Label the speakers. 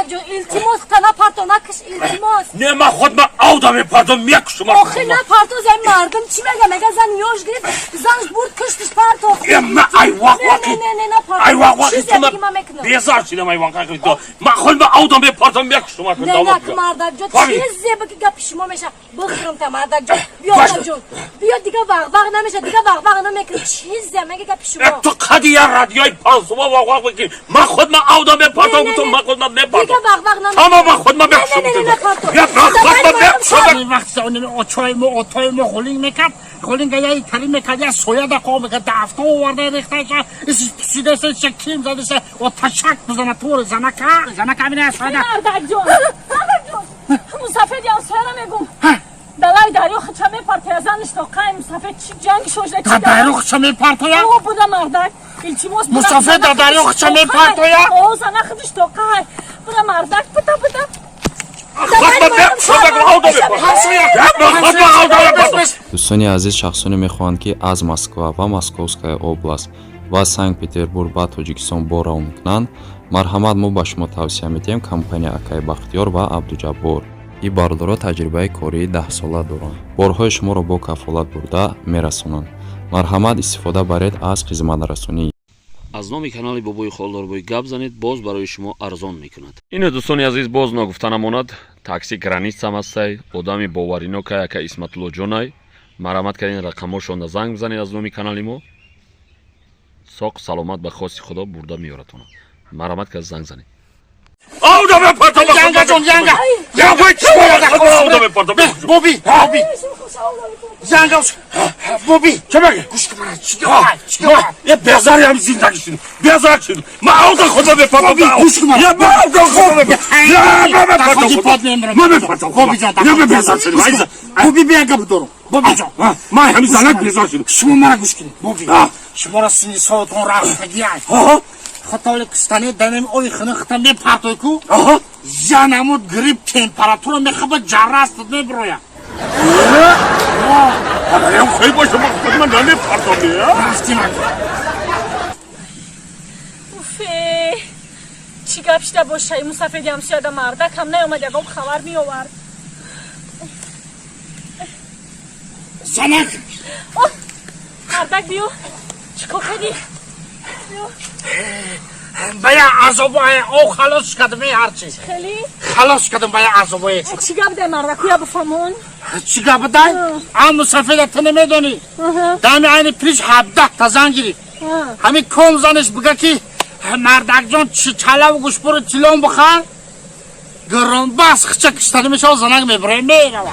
Speaker 1: Мардак ҷон, илтимос, та напарто, накиш, илтимос.
Speaker 2: Не, ман худ ма авда мепартом, мекушум.
Speaker 1: Охи, напарто, зан мардум чӣ мега? Мега, зан ёш гирифт, занш бурд, куштиш, парто.
Speaker 2: Е, ма ай вақ вақи.
Speaker 1: Не, не, не, напарто.
Speaker 2: Ай вақ вақи.
Speaker 1: Чизе биги, ма мекунам.
Speaker 2: Безор шидам ай вақ вақи то. Ман худ ма авда мепартом, мекушум.
Speaker 1: Не, нак, мардак ҷон, чизе биги, гапи шумо меша, бихӯрам та, мардак ҷон. Биё, ҷон, биё, дига вақ вақ намеша, дига вақ вақ намекунам. Чизе мега гапи шумо.
Speaker 2: Ту қади я радиои пансума вақ вақ бики. Ман худ ма авда мепартом, гуфтам, ман худ ма мепартом.
Speaker 1: Дига вақ вақ намекунам.
Speaker 2: Тамом, ман худ ма мекушум.
Speaker 1: Не, не, не, напарто.
Speaker 2: Я, ман худ ма мекушум.
Speaker 3: Вақти очои мо, отои мо ғулинг мекард, ғулинга я итари мекард, я соя да қо мекард, дафто оварда рехташа, исиш пусидаша, иша ким задаша, оташак бизана тури занака, занака мина сояда.
Speaker 4: Мардак ҷон, мардак ҷон, мусафед ҳамсояра мегум. Далаи дарё хича мепартоя, заниш тоқай, мусафед чи ҷанги шошда чи.
Speaker 3: Дар дарё хича мепартоя?
Speaker 4: О, буда, мардак, илтимос.
Speaker 3: Мусафед дар дарё хича мепартоя?
Speaker 4: О, зана худиш тоқай. Буда, мардак, буда, буда.
Speaker 5: Дӯстони азиз, шахсоне мехоҳанд, ки аз Москва ва Московская область ва Санкт Петербург ба Тоҷикистон бор равон кунанд, марҳамат, мо ба шумо тавсия медиҳем компания акаи Бахтиёр ва Абдуҷаббор. Ин бародаро таҷрибаи кории 10-сола доранд, борҳои шуморо бо кафолат бурда мерасонанд. Марҳамат, истифода баред аз хизматрасонӣ.
Speaker 6: Аз номи канали Бобои Холдорбой гап занед, боз барои шумо арзон мекунад. Ине, дӯстони азиз, боз ногуфта намонад, такси Границам ҳастай, одами боваринокай, ака Исматуллоҷонай. Марҳамат кардин, рақамҳошонда занг бизанед, аз номи канали мо соқ саломат ба хоси Худо бурда меёратона. Марҳамат кард, занг занед.
Speaker 2: Авда мепартом.
Speaker 3: Янга ҷон, янга.
Speaker 2: Я, вай, авда мепартом.
Speaker 3: Боби, боби, янга, боби.
Speaker 2: Чӣ меги?
Speaker 3: Гӯш кун мана, чӣ гап, чӣ гап?
Speaker 2: Е, безарям зиндагӣ шудам, безар шудам. Ман авда худо мепартом.
Speaker 3: Боби, гӯш кун мана.
Speaker 2: Я, ман авда худо мепартом. Я, ман мепартом.
Speaker 3: Под мемирам.
Speaker 2: Ман мепартом.
Speaker 3: Боби ҷон.
Speaker 2: Я, мен безар шудам. Айза.
Speaker 3: Боби, бия, гап дорам, боби ҷон.
Speaker 2: Ман ҳамин занак безор шудам.
Speaker 3: Шумо мара гӯш кунед, боби. Шуморо синни солотон рафтагиай, хатоли кистани данем ои хина хита мепартой ку, янамуд грипп, температура мехаба, ҷарраст мебироя.
Speaker 2: Агарам хой боша, ман худ ман намепартом.
Speaker 3: Рафтим.
Speaker 4: Уфе, чӣ гап шида бошай мусафеди ҳамсояда? Мардак ҳам наёмад, ягон хабар меовард.
Speaker 3: Занак.
Speaker 4: Мардак, биё, чӣ кор кардӣ?
Speaker 3: Ба я азобое о халос кардам, е, ҳарчи.
Speaker 4: Хеле.
Speaker 3: Халос кардам ба я азобое.
Speaker 4: Чӣ гап дай, мардакуя, бифаҳмон.
Speaker 3: Чӣ гап дай? А мусафеда ту намедонӣ, дами айни пириш 17 та зан гирифт. Ҳамин ком занеш бига, ки мардакҷон, чалаву гӯшпуру тилон бихар, гиронбас хича киштанӣ мешава, занак мебуре, мерава.